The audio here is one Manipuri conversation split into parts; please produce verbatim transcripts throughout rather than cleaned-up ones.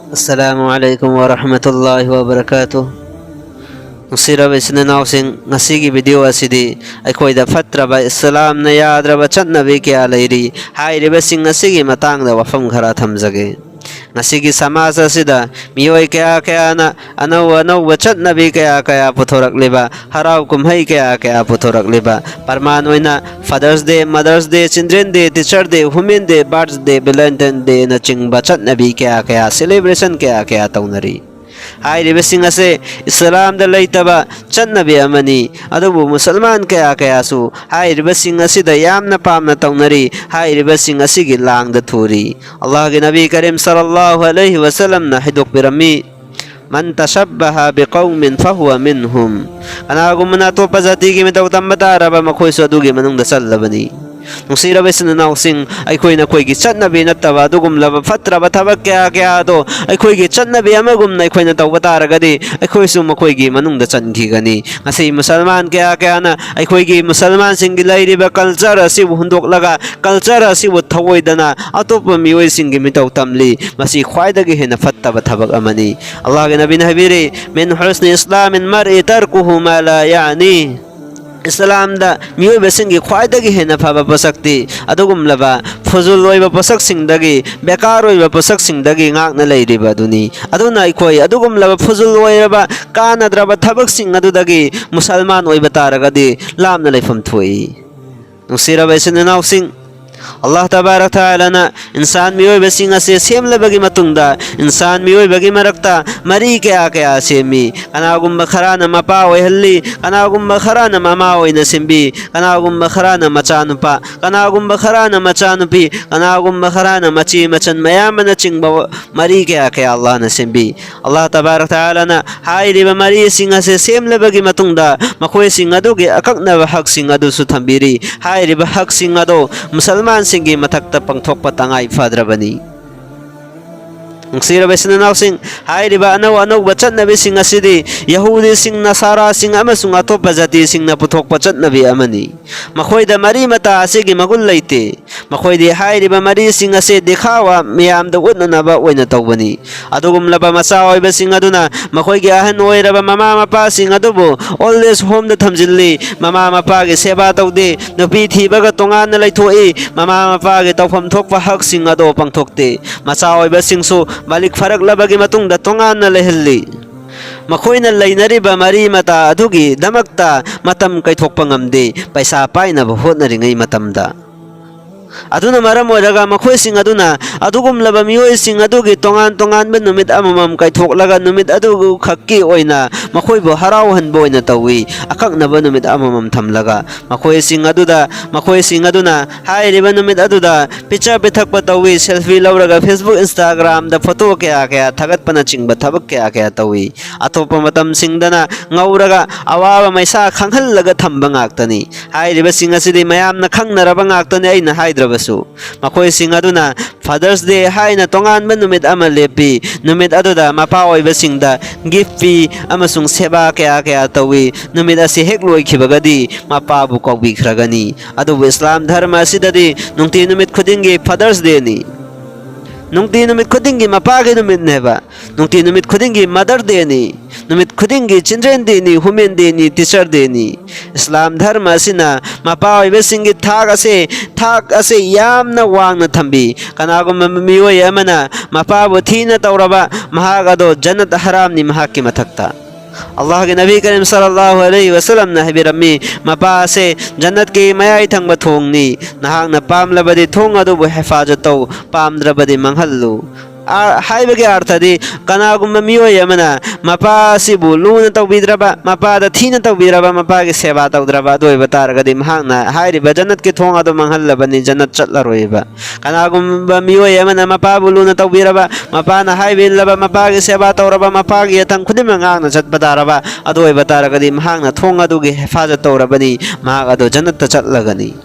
ꯑꯁꯂꯥꯃꯨ ꯑꯂꯥꯏꯀꯨꯝ ꯋꯥꯔꯍꯃꯇꯨꯜꯂꯥꯍꯤ ꯋꯥꯕꯔꯀꯥꯇꯨ꯫ ꯅꯨꯡꯁꯤꯔꯕ ꯏꯆꯤꯟ ꯏꯅꯥꯎꯁꯤꯡ, ꯉꯁꯤꯒꯤ ꯚꯤꯗꯤꯑꯣ ꯑꯁꯤꯗꯤ ꯑꯩꯈꯣꯏꯗ ꯐꯠꯇ꯭ꯔꯕ, ꯏꯁꯂꯥꯝꯅ ꯌꯥꯗ꯭ꯔꯕ ꯆꯠꯅꯕꯤ ꯀꯌꯥ ꯂꯩꯔꯤ꯫ ꯍꯥꯏꯔꯤꯕꯁꯤꯡ ꯑꯁꯤꯒꯤ ꯃꯇꯥꯡꯗ ꯋꯥꯐꯝ ꯈꯔ ꯊꯝꯖꯒꯦ꯫ ꯉꯁꯤꯒꯤ ꯁꯃꯥꯖ ꯑꯁꯤꯗ ꯃꯤꯑꯣꯏ ꯀꯌꯥ ꯀꯌꯥꯅ ꯑꯅꯧ ꯑꯅꯧꯕ ꯆꯠꯅꯕꯤ ꯀꯌꯥ ꯀꯌꯥ ꯄꯨꯊꯣꯔꯛꯂꯤꯕ, ꯍꯔꯥꯎ ꯀꯨꯝꯍꯩ ꯀꯌꯥ ꯀꯌꯥ ꯄꯨꯊꯣꯔꯛꯂꯤꯕ, ꯄ꯭ꯔꯃꯥꯟ ꯑꯣꯏꯅ Father's Day, Mother's Day, Children Day, Teacher Day, Women Day, Birthday, Valentine Day ꯅꯆꯤꯡꯕ ꯆꯠꯅꯕꯤ ꯀꯌꯥ ꯀꯌꯥ, celebration ꯀꯌꯥ ꯀꯌꯥ ꯇꯧꯅꯔꯤ꯫ ꯍꯥꯏꯔꯤꯕꯁꯤꯡ ꯑꯁꯦ ꯏꯁꯂꯥꯝꯗ ꯂꯩꯇꯕ ꯆꯠꯅꯕꯤ ꯑꯃꯅꯤ꯫ ꯑꯗꯨꯕꯨ ꯃꯨꯁꯜꯃꯥꯟ ꯀꯌꯥ ꯀꯌꯥꯁꯨ ꯍꯥꯏꯔꯤꯕꯁꯤꯡ ꯑꯁꯤꯗ ꯌꯥꯝꯅ ꯄꯥꯝꯅ ꯇꯧꯅꯔꯤ꯫ ꯍꯥꯏꯔꯤꯕꯁꯤꯡ ꯑꯁꯤꯒꯤ ꯂꯥꯡꯗ ꯊꯨꯔꯤ꯫ ꯑꯜꯂꯥꯍꯒꯤ ꯅꯕꯤ ꯀꯔꯤꯝ ꯁꯜꯂꯜꯂꯥꯍꯨ ꯑꯂꯩꯍꯤ ꯋꯁꯜꯂꯝꯅ ꯍꯥꯏꯗꯣꯛꯄꯤꯔꯝꯃꯤ, "ꯃꯟ ꯇꯁꯕꯕꯍ ꯕꯤꯀꯧꯃꯤꯟ ꯐꯍꯨꯋ ꯃꯤꯟꯍꯨꯝ"꯫ ꯀꯅꯥꯒꯨꯝꯕꯅ ꯑꯇꯣꯞꯄ ꯖꯥꯇꯤꯒꯤ ꯃꯇꯧ ꯇꯝꯕ ꯇꯥꯔꯕ, ꯃꯈꯣꯏꯁꯨ ꯑꯗꯨꯒꯤ ꯃꯅꯨꯡꯗ ꯆꯜꯂꯕꯅꯤ꯫ ꯅꯨꯡꯁꯤꯔꯕ ꯏꯆꯤꯟ ꯏꯅꯥꯎꯁꯤꯡ, ꯑꯩꯈꯣꯏꯅ ꯑꯩꯈꯣꯏꯒꯤ ꯆꯠꯅꯕꯤ ꯅꯠꯇꯕ ꯑꯗꯨꯒꯨꯝꯂꯕ ꯐꯠꯇ꯭ꯔꯕ ꯊꯕꯛ ꯀꯌꯥ ꯀꯌꯥ ꯑꯗꯣ ꯑꯩꯈꯣꯏꯒꯤ ꯆꯠꯅꯕꯤ ꯑꯃꯒꯨꯝꯅ ꯑꯩꯈꯣꯏꯅ ꯇꯧꯕ ꯇꯥꯔꯒꯗꯤ, ꯑꯩꯈꯣꯏꯁꯨ ꯃꯈꯣꯏꯒꯤ ꯃꯅꯨꯡꯗ ꯆꯟꯈꯤꯒꯅꯤ꯫ ꯉꯁꯤ ꯃꯨꯁꯜꯃꯥꯟ ꯀꯌꯥ ꯀꯌꯥꯅ ꯑꯩꯈꯣꯏꯒꯤ ꯃꯨꯁꯜꯃꯥꯟꯁꯤꯡꯒꯤ ꯂꯩꯔꯤꯕ culture ꯑꯁꯤꯕꯨ ꯍꯨꯟꯗꯣꯛꯂꯒ, culture ꯑꯁꯤꯕꯨ ꯊꯧꯑꯣꯏꯗꯅ ꯑꯇꯣꯞꯄ ꯃꯤꯑꯣꯏꯁꯤꯡꯒꯤ ꯃꯇꯧ ꯇꯝꯂꯤ꯫ ꯃꯁꯤ ꯈ꯭ꯋꯥꯏꯗꯒꯤ ꯍꯦꯟꯅ ꯐꯠꯇꯕ ꯊꯕꯛ ꯑꯃꯅꯤ꯫ ꯑꯜꯂꯥꯍꯒꯤ ꯅꯕꯤꯅ ꯍꯥꯏꯕꯤꯔꯤ, "ꯃꯤꯟ ꯍꯨꯁꯅꯤ ꯏꯁꯂꯥꯃꯤꯜ ꯃꯔꯏ ꯇꯔꯀꯨꯍꯨ ꯃꯥ ꯂꯥ ꯌꯥꯅꯤ"꯫ ꯏꯁꯂꯥꯝꯗ ꯃꯤꯑꯣꯏꯕꯁꯤꯡꯒꯤ ꯈ꯭ꯋꯥꯏꯗꯒꯤ ꯍꯦꯟꯅ ꯐꯕ ꯄꯣꯠꯁꯛꯇꯤ ꯑꯗꯨꯒꯨꯝꯂꯕ ꯐꯨꯖꯨꯜ ꯑꯣꯏꯕ ꯄꯣꯠꯁꯛꯁꯤꯡꯗꯒꯤ, ꯕꯦꯀꯥꯔ ꯑꯣꯏꯕ ꯄꯣꯠꯁꯛꯁꯤꯡꯗꯒꯤ ꯉꯥꯛꯅ ꯂꯩꯔꯤꯕ ꯑꯗꯨꯅꯤ꯫ ꯑꯗꯨꯅ ꯑꯩꯈꯣꯏ ꯑꯗꯨꯒꯨꯝꯂꯕ ꯐꯨꯖꯨꯜ ꯑꯣꯏꯔꯕ ꯀꯥꯟꯅꯗ꯭ꯔꯕ ꯊꯕꯛꯁꯤꯡ ꯑꯗꯨꯗꯒꯤ ꯃꯨꯁꯜꯃꯥꯟ ꯑꯣꯏꯕ ꯇꯥꯔꯒꯗꯤ ꯂꯥꯞꯅ ꯂꯩꯐꯝ ꯊꯣꯛꯏ꯫ ꯅꯨꯡꯁꯤꯔꯕ ꯏꯆꯤꯟ ꯏꯅꯥꯎꯁꯤꯡ, ꯑꯜꯂꯥꯍ ꯇꯕꯥꯔꯛ ꯇꯥꯂꯥꯅ ꯏꯟꯁꯥꯟ ꯃꯤꯑꯣꯏꯕꯁꯤꯡ ꯑꯁꯦ ꯁꯦꯝꯂꯕꯒꯤ ꯃꯇꯨꯡꯗ, ꯏꯟꯁꯥꯟ ꯃꯤꯑꯣꯏꯕꯒꯤ ꯃꯔꯛꯇ ꯃꯔꯤ ꯀꯌꯥ ꯀꯌꯥ ꯁꯦꯝꯃꯤ꯫ ꯀꯅꯥꯒꯨꯝꯕ ꯈꯔꯅ ꯃꯄꯥ ꯑꯣꯏꯍꯜꯂꯤ, ꯀꯅꯥꯒꯨꯝꯕ ꯈꯔꯅ ꯃꯃꯥ ꯑꯣꯏꯅ ꯁꯦꯝꯕꯤ, ꯀꯅꯥꯒꯨꯝꯕ ꯈꯔꯅ ꯃꯆꯥꯅꯨꯄꯥ, ꯀꯅꯥꯒꯨꯝꯕ ꯈꯔꯅ ꯃꯆꯥꯅꯨꯄꯤ, ꯀꯅꯥꯒꯨꯝꯕ ꯈꯔꯅ ꯃꯆꯦ ꯃꯆꯟ ꯃꯌꯥꯝꯕꯅꯆꯤꯡꯕ ꯃꯔꯤ ꯀꯌꯥ ꯀꯌꯥ ꯑꯜꯂꯥꯍꯅ ꯁꯦꯝꯕꯤ꯫ ꯑꯜꯂꯥꯍ ꯇꯕꯥꯔꯛ ꯇꯥꯂꯥꯅ ꯍꯥꯏꯔꯤꯕ ꯃꯔꯤꯁꯤꯡ ꯑꯁꯦ ꯁꯦꯝꯂꯕꯒꯤ ꯃꯇꯨꯡꯗ, ꯃꯈꯣꯏꯁꯤꯡ ꯑꯗꯨꯒꯤ ꯑꯀꯛꯅꯕ ꯍꯛꯁꯤꯡ ꯑꯗꯨꯁꯨ ꯊꯝꯕꯤꯔꯤ꯫ ꯍꯥꯏꯔꯤꯕ ꯍꯛꯁꯤꯡ ꯑꯗꯨ ꯃꯨꯁꯜꯃꯥꯟꯁꯤꯡꯒꯤ ꯃꯊꯛꯇ ꯄꯥꯡꯊꯣꯛꯄ ꯇꯉꯥꯏ ꯐꯗ꯭ꯔꯕꯅꯤ꯫ ꯅꯨꯡꯁꯤꯔꯕ ꯏꯆꯤꯟ ꯏꯅꯥꯎꯁꯤꯡ, ꯍꯥꯏꯔꯤꯕ ꯑꯅꯧ ꯑꯅꯧꯕ ꯆꯠꯅꯕꯤꯁꯤꯡ ꯑꯁꯤꯗꯤ ꯌꯍꯨꯗꯤꯁꯤꯡ, ꯅꯁꯥꯔꯥꯁꯤꯡ ꯑꯃꯁꯨꯡ ꯑꯇꯣꯞꯄ ꯖꯥꯇꯤꯁꯤꯡꯅ ꯄꯨꯊꯣꯛꯄ ꯆꯠꯅꯕꯤ ꯑꯃꯅꯤ꯫ ꯃꯈꯣꯏꯗ ꯃꯔꯤ ꯃꯇꯥ ꯑꯁꯤꯒꯤ ꯃꯒꯨꯟ ꯂꯩꯇꯦ꯫ ꯃꯈꯣꯏꯗꯤ ꯍꯥꯏꯔꯤꯕ ꯃꯔꯤꯁꯤꯡ ꯑꯁꯤ ꯗꯤꯈꯥꯋꯥ, ꯃꯤꯌꯥꯝꯗ ꯎꯠꯅꯅꯕ ꯑꯣꯏꯅ ꯇꯧꯕꯅꯤ꯫ ꯑꯗꯨꯒꯨꯝꯂꯕ ꯃꯆꯥ ꯑꯣꯏꯕꯁꯤꯡ ꯑꯗꯨꯅ ꯃꯈꯣꯏꯒꯤ ꯑꯍꯟ ꯑꯣꯏꯔꯕ ꯃꯃꯥ ꯃꯄꯥꯁꯤꯡ ꯑꯗꯨꯕꯨ old age homeꯗ ꯊꯝꯖꯤꯜꯂꯤ꯫ ꯃꯃꯥ ꯃꯄꯥꯒꯤ ꯁꯦꯕꯥ ꯇꯧꯗꯦ꯫ ꯅꯨꯄꯤ ꯊꯤꯕꯒ ꯇꯣꯉꯥꯟꯅ ꯂꯩꯊꯣꯛꯏ꯫ ꯃꯃꯥ ꯃꯄꯥꯒꯤ ꯇꯧꯐꯝ ꯊꯣꯛꯄ ꯍꯛꯁꯤꯡ ꯑꯗꯨ ꯄꯥꯡꯊꯣꯛꯇꯦ꯫ ꯃꯆꯥ ꯑꯣꯏꯕꯁꯤꯡꯁꯨ ꯃꯂꯤꯛ ꯐꯔꯛꯂꯕꯒꯤ ꯃꯇꯨꯡꯗ ꯇꯣꯉꯥꯟꯅ ꯂꯩꯍꯜꯂꯤ꯫ ꯃꯈꯣꯏꯅ ꯂꯩꯅꯔꯤꯕ ꯃꯔꯤ ꯃꯇꯥ ꯑꯗꯨꯒꯤꯗꯃꯛꯇ ꯃꯇꯝ ꯀꯥꯏꯊꯣꯛꯄ ꯉꯝꯗꯦ, ꯄꯩꯁꯥ ꯄꯥꯏꯅꯕ ꯍꯣꯠꯅꯔꯤꯉꯩ ꯃꯇꯝꯗ꯫ ꯑꯗꯨꯅ ꯃꯔꯝ ꯑꯣꯏꯔꯒ ꯃꯈꯣꯏꯁꯤꯡ ꯑꯗꯨꯅ ꯑꯗꯨꯒꯨꯝꯂꯕ ꯃꯤꯑꯣꯏꯁꯤꯡ ꯑꯗꯨꯒꯤ ꯇꯣꯉꯥꯟ ꯇꯣꯉꯥꯟꯕ ꯅꯨꯃꯤꯠ ꯑꯃꯃꯝ ꯀꯥꯏꯊꯣꯛꯂꯒ ꯅꯨꯃꯤꯠ ꯑꯗꯨ ꯈꯛꯀꯤ ꯑꯣꯏꯅ ꯃꯈꯣꯏꯕꯨ ꯍꯔꯥꯎꯍꯟꯕ ꯑꯣꯏꯅ ꯇꯧꯏ꯫ ꯑꯀꯛꯅꯕ ꯅꯨꯃꯤꯠ ꯑꯃꯃꯝ ꯊꯝꯂꯒ ꯃꯈꯣꯏꯁꯤꯡ ꯑꯗꯨꯗ, ꯃꯈꯣꯏꯁꯤꯡ ꯑꯗꯨꯅ ꯍꯥꯏꯔꯤꯕ ꯅꯨꯃꯤꯠ ꯑꯗꯨꯗ ꯄꯤꯆꯔ ꯄꯤꯊꯛꯄ ꯇꯧꯏ, selfie ꯂꯧꯔꯒ Facebook, Instagramꯗ photo ꯀꯌꯥ ꯀꯌꯥ ꯊꯥꯒꯠꯄꯅꯆꯤꯡꯕ ꯊꯕꯛ ꯀꯌꯥ ꯀꯌꯥ ꯇꯧꯏ꯫ ꯑꯇꯣꯞꯄ ꯃꯇꯝꯁꯤꯡꯗꯅ ꯉꯧꯔꯒ ꯑꯋꯥꯕ ꯃꯩꯁꯥ ꯈꯪꯍꯜꯂꯒ ꯊꯝꯕ ꯉꯥꯛꯇꯅꯤ꯫ ꯍꯥꯏꯔꯤꯕꯁꯤꯡ ꯑꯁꯤꯗꯤ ꯃꯌꯥꯝꯅ ꯈꯪꯅꯔꯕ ꯉꯥꯛꯇꯅꯤ, ꯑꯩꯅ ꯍꯥꯏꯗ꯭ꯔꯕꯁꯨ꯫ ꯃꯈꯣꯏꯁꯤꯡ ꯑꯗꯨꯅ Father's Day ꯍꯥꯏꯅ ꯇꯣꯉꯥꯟꯕ ꯅꯨꯃꯤꯠ ꯑꯃ ꯂꯦꯞꯄꯤ꯫ ꯅꯨꯃꯤꯠ ꯑꯗꯨꯗ ꯃꯄꯥ ꯑꯣꯏꯕꯁꯤꯡꯗ gift ꯄꯤ ꯑꯃꯁꯨꯡ ꯁꯦꯕꯥ ꯀꯌꯥ ꯀꯌꯥ ꯇꯧꯏ꯫ ꯅꯨꯃꯤꯠ ꯑꯁꯤ ꯍꯦꯛ ꯂꯣꯏꯈꯤꯕꯒꯗꯤ ꯃꯄꯥꯕꯨ ꯀꯥꯎꯕꯤꯈ꯭ꯔꯒꯅꯤ꯫ ꯑꯗꯨꯕꯨ ꯏꯁꯂꯥꯝ ꯙꯔꯃ ꯑꯁꯤꯗꯅꯤ ꯅꯨꯡꯇꯤ ꯅꯨꯃꯤꯠ ꯈꯨꯗꯤꯡꯒꯤ Father's Dayꯅꯤ꯫ ꯅꯨꯡꯇꯤ ꯅꯨꯃꯤꯠ ꯈꯨꯗꯤꯡꯒꯤ ꯃꯄꯥꯒꯤ ꯅꯨꯃꯤꯠꯅꯦꯕ꯫ ꯅꯨꯡꯇꯤ ꯅꯨꯃꯤꯠ ꯈꯨꯗꯤꯡꯒꯤ Mother Dayꯅꯤ꯫ ꯅꯨꯃꯤꯠ ꯈꯨꯗꯤꯡꯒꯤ Children Dayꯅꯤ, Women Dayꯅꯤ, Teacher Dayꯅꯤ꯫ ꯏꯁꯂꯥꯝ ꯙꯔꯃ ꯑꯁꯤꯅ ꯃꯄꯥ ꯑꯣꯏꯕꯁꯤꯡꯒꯤ ꯊꯥꯛ ꯑꯁꯦ, ꯊꯥꯛ ꯑꯁꯦ ꯌꯥꯝꯅ ꯋꯥꯡꯅ ꯊꯝꯕꯤ꯫ ꯀꯅꯥꯒꯨꯝꯕ ꯃꯤꯑꯣꯏ ꯑꯃꯅ ꯃꯄꯥꯕꯨ ꯊꯤꯅ ꯇꯧꯔꯕ, ꯃꯍꯥꯛ ꯑꯗꯣ ꯖꯟꯅꯠ ꯍꯔꯥꯝꯅꯤ ꯃꯍꯥꯛꯀꯤ ꯃꯊꯛꯇ꯫ ꯑꯜꯂꯥꯍꯒꯤ ꯅꯕꯤ ꯀꯔꯤꯝ ꯁꯜꯂꯜꯂꯥꯍꯨ ꯑꯂꯩꯍꯤ ꯋꯁꯜꯂꯝꯅ ꯍꯥꯏꯕꯤꯔꯝꯃꯤ, ꯃꯄꯥ ꯑꯁꯦ ꯖꯟꯅꯠꯀꯤ ꯃꯌꯥꯏ ꯊꯪꯕ ꯊꯣꯡꯅꯤ꯫ ꯅꯍꯥꯛꯅ ꯄꯥꯝꯂꯕꯗꯤ ꯊꯣꯡ ꯑꯗꯨꯕꯨ ꯍꯦꯐꯥꯖꯠ ꯇꯧ, ꯄꯥꯝꯗ꯭ꯔꯕꯗꯤ ꯃꯥꯡꯍꯜꯂꯨ꯫ ꯑꯥ, ꯍꯥꯏꯕꯒꯤ ꯑꯥꯔꯊꯗꯤ, ꯀꯅꯥꯒꯨꯝꯕ ꯃꯤꯑꯣꯏ ꯑꯃꯅ ꯃꯄꯥ ꯑꯁꯤꯕꯨ ꯂꯨꯅ ꯇꯧꯕꯤꯗ꯭ꯔꯕ, ꯃꯄꯥꯗ ꯊꯤꯅ ꯇꯧꯕꯤꯔꯕ, ꯃꯄꯥꯒꯤ ꯁꯦꯕꯥ ꯇꯧꯗ꯭ꯔꯕ, ꯑꯗꯨ ꯑꯣꯏꯕ ꯇꯥꯔꯒꯗꯤ ꯃꯍꯥꯛꯅ ꯍꯥꯏꯔꯤꯕ ꯖꯟꯅꯠꯀꯤ ꯊꯣꯡ ꯑꯗꯨ ꯃꯥꯡꯍꯜꯂꯕꯅꯤ, ꯖꯟꯅꯠ ꯆꯠꯂꯔꯣꯏꯕ꯫ ꯀꯅꯥꯒꯨꯝꯕ ꯃꯤꯑꯣꯏ ꯑꯃꯅ ꯃꯄꯥꯕꯨ ꯂꯨꯅ ꯇꯧꯕꯤꯔꯕ, ꯃꯄꯥꯅ ꯍꯥꯏꯕ ꯏꯜꯂꯕ, ꯃꯄꯥꯒꯤ ꯁꯦꯕꯥ ꯇꯧꯔꯕ, ꯃꯄꯥꯒꯤ ꯌꯥꯊꯪ ꯈꯨꯗꯤꯡꯃꯛ ꯉꯥꯛꯅ ꯆꯠꯄ ꯇꯥꯔꯕ, ꯑꯗꯨ ꯑꯣꯏꯕ ꯇꯥꯔꯒꯗꯤ ꯃꯍꯥꯛꯅ ꯊꯣꯡ ꯑꯗꯨꯒꯤ ꯍꯦꯐꯥꯖꯠ ꯇꯧꯔꯕꯅꯤ, ꯃꯍꯥꯛ ꯑꯗꯨ ꯖꯟꯅꯠꯇ ꯆꯠꯂꯒꯅꯤ꯫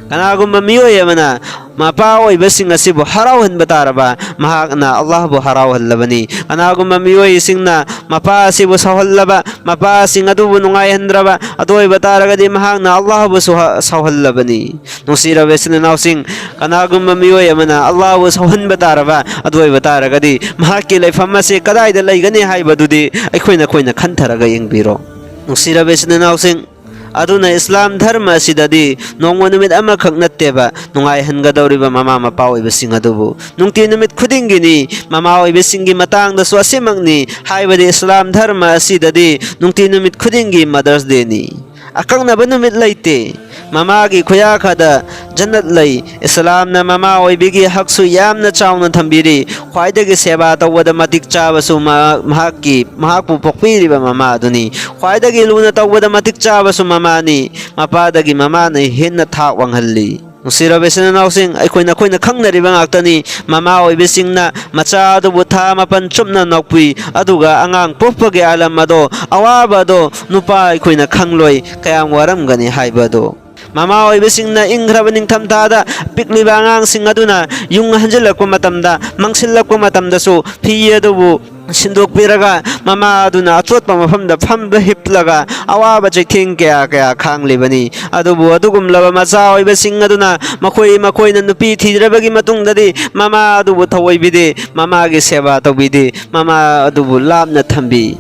ꯀꯅꯥꯒꯨꯝꯕ ꯃꯤꯑꯣꯏ ꯑꯃꯅ ꯃꯄꯥ ꯑꯣꯏꯕꯁꯤꯡ ꯑꯁꯤꯕꯨ ꯍꯔꯥꯎꯍꯟꯕ ꯇꯥꯔꯕ, ꯃꯍꯥꯛꯅ ꯑꯜꯂꯥꯍꯕꯨ ꯍꯔꯥꯎꯍꯜꯂꯕꯅꯤ꯫ ꯀꯅꯥꯒꯨꯝꯕ ꯃꯤꯑꯣꯏꯁꯤꯡꯅ ꯃꯄꯥ ꯑꯁꯤꯕꯨ ꯁꯥꯎꯍꯜꯂꯕ, ꯃꯄꯥꯁꯤꯡ ꯑꯗꯨꯕꯨ ꯅꯨꯡꯉꯥꯏꯍꯟꯗ꯭ꯔꯕ, ꯑꯗꯨ ꯑꯣꯏꯕ ꯇꯥꯔꯒꯗꯤ ꯃꯍꯥꯛꯅ ꯑꯜꯂꯥꯍꯕꯨ ꯁꯨꯍ-, ꯁꯥꯎꯍꯜꯂꯕꯅꯤ꯫ ꯅꯨꯡꯁꯤꯔꯕ ꯏꯆꯤꯟ ꯏꯅꯥꯎꯁꯤꯡ, ꯀꯅꯥꯒꯨꯝꯕ ꯃꯤꯑꯣꯏ ꯑꯃꯅ ꯑꯜꯂꯥꯍꯕꯨ ꯁꯥꯎꯍꯟꯕ ꯇꯥꯔꯕ, ꯑꯗꯨ ꯑꯣꯏꯕ ꯇꯥꯔꯒꯗꯤ ꯃꯍꯥꯛꯀꯤ ꯂꯩꯐꯝ ꯑꯁꯤ ꯀꯗꯥꯏꯗ ꯂꯩꯒꯅꯤ ꯍꯥꯏꯕꯗꯨꯗꯤ ꯑꯩꯈꯣꯏꯅ ꯑꯩꯈꯣꯏꯅ ꯈꯟꯊꯔꯒ ꯌꯦꯡꯕꯤꯔꯣ꯫ ꯅꯨꯡꯁꯤꯔꯕ ꯏꯆꯤꯟ ꯏꯅꯥꯎꯁꯤꯡ, ꯑꯗꯨꯅ ꯏꯁꯂꯥꯝ ꯙꯔꯃ ꯑꯁꯤꯗꯗꯤ ꯅꯣꯡꯃ ꯅꯨꯃꯤꯠ ꯑꯃꯈꯛ ꯅꯠꯇꯦꯕ ꯅꯨꯡꯉꯥꯏꯍꯟꯒꯗꯧꯔꯤꯕ ꯃꯃꯥ ꯃꯄꯥ ꯑꯣꯏꯕꯁꯤꯡ ꯑꯗꯨꯕꯨ꯫ ꯅꯨꯡꯇꯤ ꯅꯨꯃꯤꯠ ꯈꯨꯗꯤꯡꯒꯤꯅꯤ꯫ ꯃꯃꯥ ꯑꯣꯏꯕꯁꯤꯡꯒꯤ ꯃꯇꯥꯡꯗꯁꯨ ꯑꯁꯤꯃꯛꯅꯤ꯫ ꯍꯥꯏꯕꯗꯤ ꯏꯁꯂꯥꯝ ꯙꯔꯃ ꯑꯁꯤꯗꯗꯤ ꯅꯨꯡꯇꯤ ꯅꯨꯃꯤꯠ ꯈꯨꯗꯤꯡꯒꯤ Mother's Dayꯅꯤ꯫ ꯑꯀꯛꯅꯕ ꯅꯨꯃꯤꯠ ꯂꯩꯇꯦ꯫ ꯃꯃꯥꯒꯤ ꯈꯨꯌꯥꯈꯗ ꯖꯟꯅꯠ ꯂꯩ꯫ ꯏꯁꯂꯥꯝꯅ ꯃꯃꯥ ꯑꯣꯏꯕꯤꯒꯤ ꯍꯛꯁꯨ ꯌꯥꯝꯅ ꯆꯥꯎꯅ ꯊꯝꯕꯤꯔꯤ꯫ ꯈ꯭ꯋꯥꯏꯗꯒꯤ ꯁꯦꯕꯥ ꯇꯧꯕꯗ ꯃꯇꯤꯛ ꯆꯥꯕꯁꯨ ꯃꯍꯥꯛ-, ꯃꯍꯥꯛꯀꯤ, ꯃꯍꯥꯛꯄꯨ ꯄꯣꯛꯄꯤꯔꯤꯕ ꯃꯃꯥ ꯑꯗꯨꯅꯤ꯫ ꯈ꯭ꯋꯥꯏꯗꯒꯤ ꯂꯨꯅ ꯇꯧꯕꯗ ꯃꯇꯤꯛ ꯆꯥꯕꯁꯨ ꯃꯃꯥꯅꯤ꯫ ꯃꯄꯥꯗꯒꯤ ꯃꯃꯥꯅ ꯍꯦꯟꯅ ꯊꯥꯛ ꯋꯥꯡꯍꯜꯂꯤ꯫ ꯅꯨꯡꯁꯤꯔꯕ ꯏꯆꯤꯟ ꯏꯅꯥꯎꯁꯤꯡ, ꯑꯩꯈꯣꯏ ꯅꯈꯣꯏꯅ ꯈꯪꯅꯔꯤꯕ ꯉꯥꯛꯇꯅꯤ꯫ ꯃꯃꯥ ꯑꯣꯏꯕꯤꯁꯤꯡꯅ ꯃꯆꯥ ꯑꯗꯨꯕꯨ ꯊꯥ ꯃꯥꯄꯟ ꯆꯨꯞꯅ ꯅꯣꯛꯄꯤ, ꯑꯗꯨꯒ ꯑꯉꯥꯡ ꯄꯣꯛꯄꯒꯤ ꯑꯂꯝ ꯑꯗꯣ, ꯑꯋꯥꯕ ꯑꯗꯣ ꯅꯨꯄꯥ ꯑꯩꯈꯣꯏꯅ ꯈꯪꯂꯣꯏ, ꯀꯌꯥꯝ ꯋꯥꯔꯝꯒꯅꯤ ꯍꯥꯏꯕ ꯑꯗꯣ꯫ ꯃꯃꯥ ꯑꯣꯏꯕꯁꯤꯡꯅ ꯏꯪꯈ꯭ꯔꯕ ꯅꯤꯡꯊꯝꯊꯥꯗ ꯄꯤꯛꯂꯤꯕ ꯑꯉꯥꯡꯁꯤꯡ ꯑꯗꯨꯅ ꯌꯨꯡ ꯍꯟꯖꯤꯜꯂꯛꯄ ꯃꯇꯝꯗ, ꯃꯪꯁꯤꯜꯂꯛꯄ ꯃꯇꯝꯗꯁꯨ ꯐꯤ ꯑꯗꯨꯕꯨ ꯁꯤꯟꯗꯣꯛꯄꯤꯔꯒ ꯃꯃꯥ ꯑꯗꯨꯅ ꯑꯆꯣꯠꯄ ꯃꯐꯝꯗ ꯐꯝꯗ ꯍꯤꯞꯂꯒ ꯑꯋꯥꯕ ꯆꯩꯊꯦꯡ ꯀꯌꯥ ꯀꯌꯥ ꯈꯥꯡꯂꯤꯕꯅꯤ꯫ ꯑꯗꯨꯕꯨ ꯑꯗꯨꯒꯨꯝꯂꯕ ꯃꯆꯥ ꯑꯣꯏꯕꯁꯤꯡ ꯑꯗꯨꯅ ꯃꯈꯣꯏ ꯃꯈꯣꯏꯅ ꯅꯨꯄꯤ ꯊꯤꯗ꯭ꯔꯕꯒꯤ ꯃꯇꯨꯡꯗꯗꯤ ꯃꯃꯥ ꯑꯗꯨꯕꯨ ꯊꯑꯣꯏꯕꯤꯗꯦ, ꯃꯃꯥꯒꯤ ꯁꯦꯕꯥ ꯇꯧꯕꯤꯗꯦ, ꯃꯃꯥ ꯑꯗꯨꯕꯨ ꯂꯥꯞꯅ ꯊꯝꯕꯤ꯫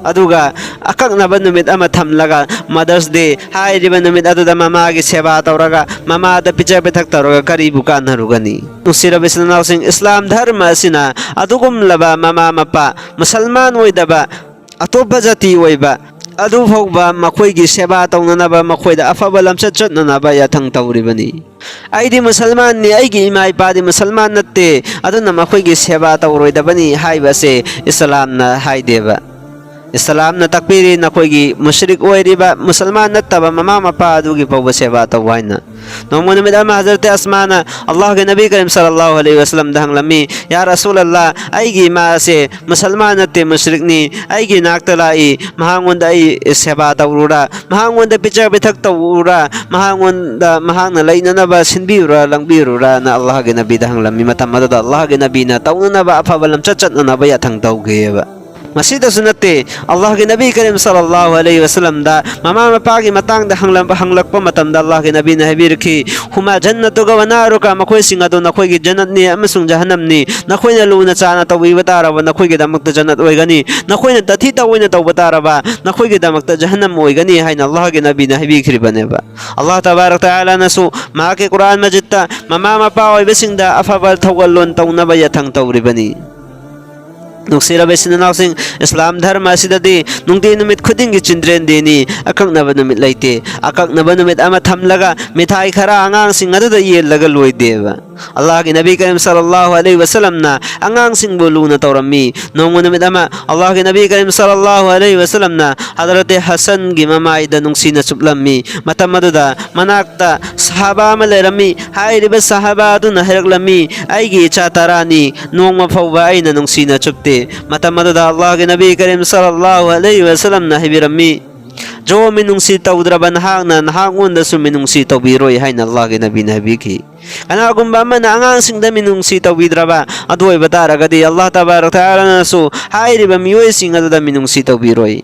ꯑꯗꯨꯒ ꯑꯀꯛꯅꯕ ꯅꯨꯃꯤꯠ ꯑꯃ ꯊꯝꯂꯒ Mother's Day ꯍꯥꯏꯔꯤꯕ ꯅꯨꯃꯤꯠ ꯑꯗꯨꯗ ꯃꯃꯥꯒꯤ ꯁꯦꯕꯥ ꯇꯧꯔꯒ ꯃꯃꯥꯗ ꯄꯤꯖ ꯄꯤꯊꯛ ꯇꯧꯔꯒ ꯀꯔꯤꯕꯨ ꯀꯥꯟꯅꯔꯨꯒꯅꯤ? ꯅꯨꯡꯁꯤꯔꯕ ꯏꯆꯤꯟ ꯏꯅꯥꯎꯁꯤꯡ, ꯏꯁꯂꯥꯝ ꯙꯔꯃ ꯑꯁꯤꯅ ꯑꯗꯨꯒꯨꯝꯂꯕ ꯃꯃꯥ ꯃꯄꯥ, ꯃꯨꯁꯜꯃꯥꯟ ꯑꯣꯏꯗꯕ, ꯑꯇꯣꯞꯄ ꯖꯥꯇꯤ ꯑꯣꯏꯕ ꯑꯗꯨ ꯐꯥꯎꯕ ꯃꯈꯣꯏꯒꯤ ꯁꯦꯕꯥ ꯇꯧꯅꯅꯕ, ꯃꯈꯣꯏꯗ ꯑꯐꯕ ꯂꯝꯆꯠ ꯆꯠꯅꯅꯕ ꯌꯥꯊꯪ ꯇꯧꯔꯤꯕꯅꯤ꯫ "ꯑꯩꯗꯤ ꯃꯨꯁꯜꯃꯥꯟꯅꯤ, ꯑꯩꯒꯤ ꯏꯃꯥ ꯏꯄꯥꯗꯤ ꯃꯨꯁꯜꯃꯥꯟ ꯅꯠꯇꯦ, ꯑꯗꯨꯅ ꯃꯈꯣꯏꯒꯤ ꯁꯦꯕꯥ ꯇꯧꯔꯣꯏꯗꯕꯅꯤ" ꯍꯥꯏꯕꯁꯦ ꯏꯁꯂꯥꯝꯅ ꯍꯥꯏꯗꯦꯕ꯫ ꯏꯁꯂꯥꯝꯅ ꯇꯥꯛꯄꯤꯔꯤ, ꯅꯈꯣꯏꯒꯤ ꯃꯨꯁ꯭ꯔꯤꯛ ꯑꯣꯏꯔꯤꯕ ꯃꯨꯁꯜꯃꯥꯟ ꯅꯠꯇꯕ ꯃꯃꯥ ꯃꯄꯥ ꯑꯗꯨꯒꯤ ꯐꯥꯎꯕ ꯁꯦꯕꯥ ꯇꯧ ꯍꯥꯏꯅ꯫ ꯅꯣꯡꯃ ꯅꯨꯃꯤꯠ ꯑꯃ ꯍꯖꯔꯠ ꯑꯁꯃꯥꯅ ꯑꯜꯂꯥꯍꯒꯤ ꯅꯕꯤ ꯀꯔꯤꯝ ꯁꯜꯂꯜꯂꯥꯍꯨ ꯑꯂꯩꯍꯤ ꯋꯁꯜꯂꯝꯗ ꯍꯪꯂꯝꯃꯤ, "ꯌꯥ ꯔꯁꯨꯂꯜꯂꯥ, ꯑꯩꯒꯤ ꯏꯃꯥ ꯑꯁꯦ ꯃꯨꯁꯜꯃꯥꯟ ꯅꯠꯇꯦ, ꯃꯨꯁ꯭ꯔꯤꯛꯅꯤ꯫ ꯑꯩꯒꯤ ꯏꯅꯥꯛꯇ ꯂꯥꯛꯏ, ꯃꯍꯥꯛꯉꯣꯟꯗ ꯑꯩ ꯁꯦꯕꯥ ꯇꯧꯔꯨꯔꯥ, ꯃꯍꯥꯛꯉꯣꯟꯗ ꯄꯤꯖ ꯄꯤꯊꯛ ꯇꯧꯔꯨꯔꯥ, ꯃꯍꯥꯛꯉꯣꯟꯗ ꯃꯍꯥꯛꯅ ꯂꯩꯅꯅꯕ ꯁꯤꯟꯕꯤꯔꯨꯔꯥ, ꯂꯥꯡꯕꯤꯔꯨꯔꯥꯅ?" ꯑꯜꯂꯥꯍꯒꯤ ꯅꯕꯤꯗ ꯍꯪꯂꯝꯃꯤ꯫ ꯃꯇꯝ ꯑꯗꯨꯗ ꯑꯜꯂꯥꯍꯒꯤ ꯅꯕꯤꯅ ꯇꯧꯅꯅꯕ ꯑꯐꯕ ꯂꯝꯆꯠ ꯆꯠꯅꯅꯕ ꯌꯥꯊꯪ ꯇꯧꯈꯤꯑꯕ꯫ ꯃꯁꯤꯗꯁꯨ ꯅꯠꯇꯦ, ꯑꯜꯂꯥꯍꯒꯤ ꯅꯕꯤ ꯀꯔꯤꯝ ꯁꯜꯂꯜꯂꯥꯍꯨ ꯑꯂꯩꯍꯤ ꯋꯁꯜꯂꯝꯗ ꯃꯃꯥ ꯃꯄꯥꯒꯤ ꯃꯇꯥꯡꯗ ꯍꯪꯂꯝꯕ, ꯍꯪꯂꯛꯄ ꯃꯇꯝꯗ ꯑꯜꯂꯥꯍꯒꯤ ꯅꯕꯤꯅ ꯍꯥꯏꯕꯤꯔꯛꯈꯤ, "ꯍꯨꯃꯥ ꯖꯟꯅꯇꯨꯒ ꯋ ꯅꯥꯔꯨꯀ, ꯃꯈꯣꯏꯁꯤꯡ ꯑꯗꯨ ꯅꯈꯣꯏꯒꯤ ꯖꯟꯅꯠꯅꯤ ꯑꯃꯁꯨꯡ ꯖꯍꯟꯅꯝꯅꯤ꯫ ꯅꯈꯣꯏꯅ ꯂꯨꯅ ꯆꯥꯅ ꯇꯧꯕꯤꯕ ꯇꯥꯔꯕ ꯅꯈꯣꯏꯒꯤꯗꯃꯛꯇ ꯖꯟꯅꯠ ꯑꯣꯏꯒꯅꯤ, ꯅꯈꯣꯏꯅ ꯇꯊꯤ ꯇꯧꯑꯣꯏꯅ ꯇꯧꯕ ꯇꯥꯔꯕ ꯅꯈꯣꯏꯒꯤꯗꯃꯛꯇ ꯖꯍꯟꯅꯝ ꯑꯣꯏꯒꯅꯤ" ꯍꯥꯏꯅ ꯑꯜꯂꯥꯍꯒꯤ ꯅꯕꯤꯅ ꯍꯥꯏꯕꯤꯈ꯭ꯔꯤꯕꯅꯦꯕ꯫ ꯑꯜꯂꯥꯍ ꯇꯕꯥꯔꯛ ꯇꯥꯂꯥꯅꯁꯨ ꯃꯍꯥꯛꯀꯤ ꯀꯨꯔꯥꯟ ꯃꯖꯤꯠꯇ ꯃꯃꯥ ꯃꯄꯥ ꯑꯣꯏꯕꯁꯤꯡꯗ ꯑꯐꯕ ꯊꯧꯒꯜꯂꯣꯟ ꯇꯧꯅꯕ ꯌꯥꯊꯪ ꯇꯧꯔꯤꯕꯅꯤ꯫ ꯅꯨꯡꯁꯤꯔꯕ ꯏꯆꯤꯟ ꯏꯅꯥꯎꯁꯤꯡ, ꯏꯁꯂꯥꯝ ꯙꯔꯃ ꯑꯁꯤꯗꯗꯤ ꯅꯨꯡꯇꯤ ꯅꯨꯃꯤꯠ ꯈꯨꯗꯤꯡꯒꯤ ꯆꯤꯜꯗ꯭ꯔꯦꯟ ꯗꯦꯅꯤ, ꯑꯀꯛꯅꯕ ꯅꯨꯃꯤꯠ ꯂꯩꯇꯦ꯫ ꯑꯀꯛꯅꯕ ꯅꯨꯃꯤꯠ ꯑꯃ ꯊꯝꯂꯒ ꯃꯤꯊꯥꯏ ꯈꯔ ꯑꯉꯥꯡꯁꯤꯡ ꯑꯗꯨꯗ ꯌꯦꯜꯂꯒ ꯂꯣꯏꯗꯦꯕ꯫ ꯑꯜꯂꯥꯍꯒꯤ ꯅꯕꯤ ꯀꯔꯤꯝ ꯁꯜꯂꯜꯂꯥꯍꯨ ꯑꯂꯩꯍꯤ ꯋꯁꯜꯂꯝꯅ ꯑꯉꯥꯡꯁꯤꯡꯕꯨ ꯂꯨꯅ ꯇꯧꯔꯝꯃꯤ꯫ ꯅꯣꯡꯃ ꯅꯨꯃꯤꯠ ꯑꯃ ꯑꯜꯂꯥꯍꯒꯤ ꯅꯕꯤ ꯀꯔꯤꯝ ꯁꯜꯂꯜꯂꯥꯍꯨ ꯑꯂꯩꯍꯤ ꯋꯁꯜꯂꯝꯅ ꯍꯗꯔꯠ ꯍꯁꯟꯒꯤ ꯃꯃꯥꯏꯗ ꯅꯨꯡꯁꯤꯅ ꯆꯨꯞꯂꯝꯃꯤ꯫ ꯃꯇꯝ ꯑꯗꯨꯗ ꯃꯅꯥꯛꯇ ꯁꯍꯥꯕꯥ ꯑꯃ ꯂꯩꯔꯝꯃꯤ꯫ ꯍꯥꯏꯔꯤꯕ ꯁꯍꯥꯕꯥ ꯑꯗꯨꯅ ꯍꯥꯏꯔꯛꯂꯝꯃꯤ, "ꯑꯩꯒꯤ ꯏꯆꯥ ꯇꯔꯥꯅꯤ, ꯅꯣꯡꯃ ꯐꯥꯎꯕ ꯑꯩꯅ ꯅꯨꯡꯁꯤꯅ ꯆꯨꯞꯇꯦ꯫" ꯃꯇꯝ ꯑꯗꯨꯗ ꯑꯜꯂꯥꯍꯒꯤ ꯅꯕꯤ ꯀꯔꯤꯝ ꯁꯜꯂꯜꯂꯥꯍꯨ ꯑꯂꯩꯍꯤ ꯋꯁꯜꯂꯝꯅ ꯍꯥꯏꯕꯤꯔꯝꯃꯤ, "ꯖꯣ ꯃꯤꯅꯨꯡꯁꯤ ꯇꯧꯗ꯭ꯔꯕ ꯅꯍꯥꯛꯅ ꯅꯍꯥꯛꯉꯣꯟꯗꯁꯨ ꯃꯤꯅꯨꯡꯁꯤ ꯇꯧꯕꯤꯔꯣꯏ" ꯍꯥꯏꯅ ꯑꯜꯂꯥꯍꯒꯤ ꯅꯕꯤꯅ ꯍꯥꯏꯕꯤꯈꯤ꯫ ꯀꯅꯥꯒꯨꯝꯕ ꯑꯃꯅ ꯑꯉꯥꯡꯁꯤꯡꯗ ꯃꯤꯅꯨꯡꯁꯤ ꯇꯧꯕꯤꯗ꯭ꯔꯕ ꯑꯗꯨ ꯑꯣꯏꯕ ꯇꯥꯔꯒꯗꯤ, ꯑꯜꯂꯥꯍ ꯇꯕꯥꯔꯛ ꯇꯥꯂꯥꯅꯁꯨ ꯍꯥꯏꯔꯤꯕ ꯃꯤꯑꯣꯏꯁꯤꯡ ꯑꯗꯨꯗ ꯃꯤꯅꯨꯡꯁꯤ ꯇꯧꯕꯤꯔꯣꯏ꯫